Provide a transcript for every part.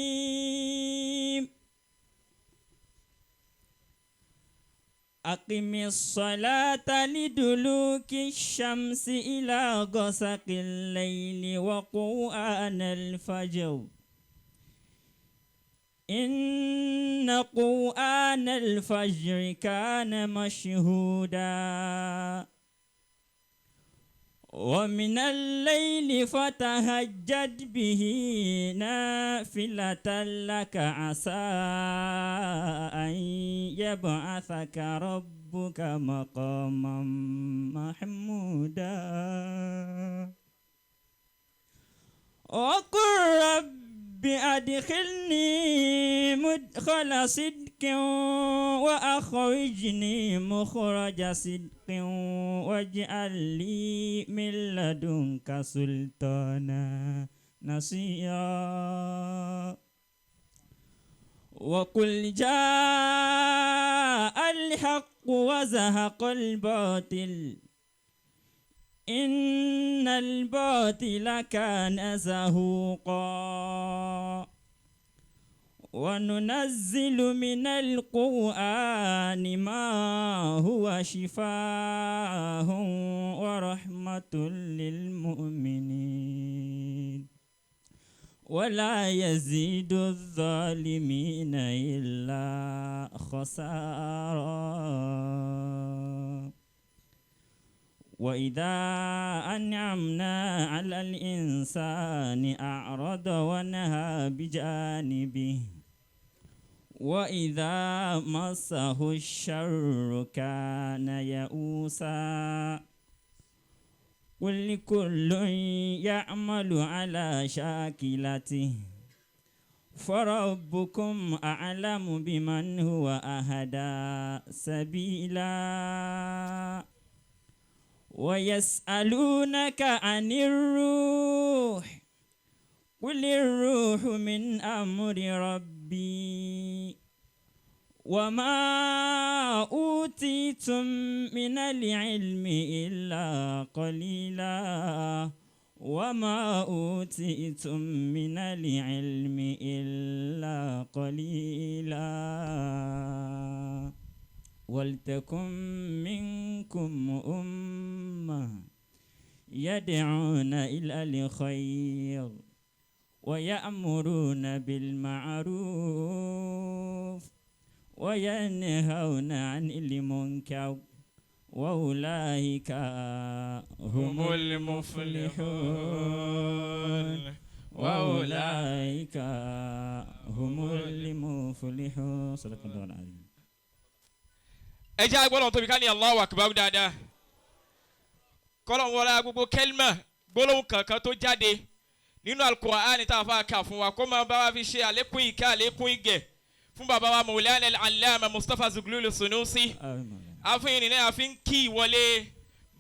الرحيم. أقم الصلاة لدلوك الشمس إلى غسق الليل وقرآن الفجر، إن قرآن الفجر كان مشهودا. ومن الليل فتهجد به نافلة لك عسى أن يبعثك ربك مقاما محمودا. وقل رب أدخلني مدخل صدق وأخرجني مخرج صدق واجعل لي من لدنك سلطانا نصيرا. وقل جاء الحق وزهق الباطل إن الباطل كان زهوقا. وننزل من القرآن ما هو شفاء ورحمة للمؤمنين ولا يزيد الظالمين إلا خسارا. وإذا أنعمنا على الإنسان أعرض ونهى بجانبه وإذا مسه الشر كان يئوسا. قل كل يعمل على شاكلته فربكم أعلم بمن هو أهدى سبيلا. ويسألونك عن الروح قل الروح من أمر ربي وما أوتيتم من العلم إلا قليلا وما أوتيتم من العلم إلا قليلا. ولتكن منكم أمة يدعون إلى الخير ويأمرون بالمعروف وينهون عن المنكر وأولئك هم المفلحون. وأولئك هم المفلحون. صدق الله العظيم. Ẹ jẹ́ agbọ́dọ̀ tóbi ká ní Allahu Akbar dáadáa. Kọ́lọ̀ wọlé gbogbo kẹ́límà gbólóhùn kankan tó jáde nínú Al-Qur'ani tá a fà kà fún wa kó máa bá wa fi ṣe àlékún ìkẹ́ àlékún ìgẹ̀ fún bàbá wa Mawlana Al-Allama Mustapha Zughlul Sunusi. Àfihàn nìyẹn àfi ń kí ìwọlé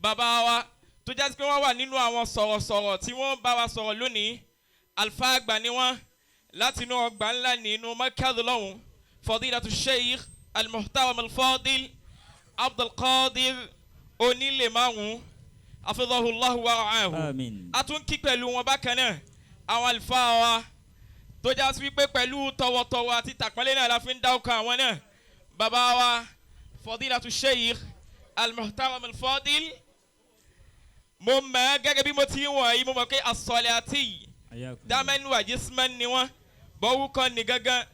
bàbá wa tó jásí pé wọ́n wà nínú àwọn sọ̀rọ̀sọ̀rọ̀ tí wọ́n bá wa sọ̀rọ̀ lónìí. Alfa àgbà ni wọ́n láti inú ọgbà ńlá nínú Markaz lọ́hùn, Fadilatu Sheikh Al-Muhtaram Al-Fadil Abdulkadir onílé márùn afidhahullahu wa ra'ahu. Àmín. A tún kí pẹ̀lú wọn bákan náà àwọn àlùfáà wa tó já sí wípé pẹ̀lú tọwọ́tọwọ́ àti tàpọ́nlé náà la fi ń dá ọkọ̀ àwọn náà. Bàbá wa Fadilatu Sheikh Al-Muhtaram Al-Fadil, mo mọ̀ ẹ́ gẹ́gẹ́ bí mo ti ń wọ̀ yìí, mo mọ̀ pé as-salati dámẹ́nu àjísímẹ́ ni wọ́n bọ́wú kan ní gángan.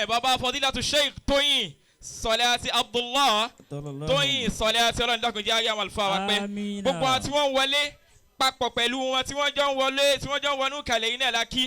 Bàbá Fadilatu Sheikh Tóyìn Salati Abdullah Tóyìn Salati, ọlọ́run dákun jẹ́ ayé àwọn àlùfáà wa pé Àmín. gbogbo àwọn tí wọ́n wọlé papọ̀ pẹ̀lú wọn tí wọ́n jọ ń wọlé tí wọ́n jọ ń wọnú kàlẹ́ yìí náà la kí.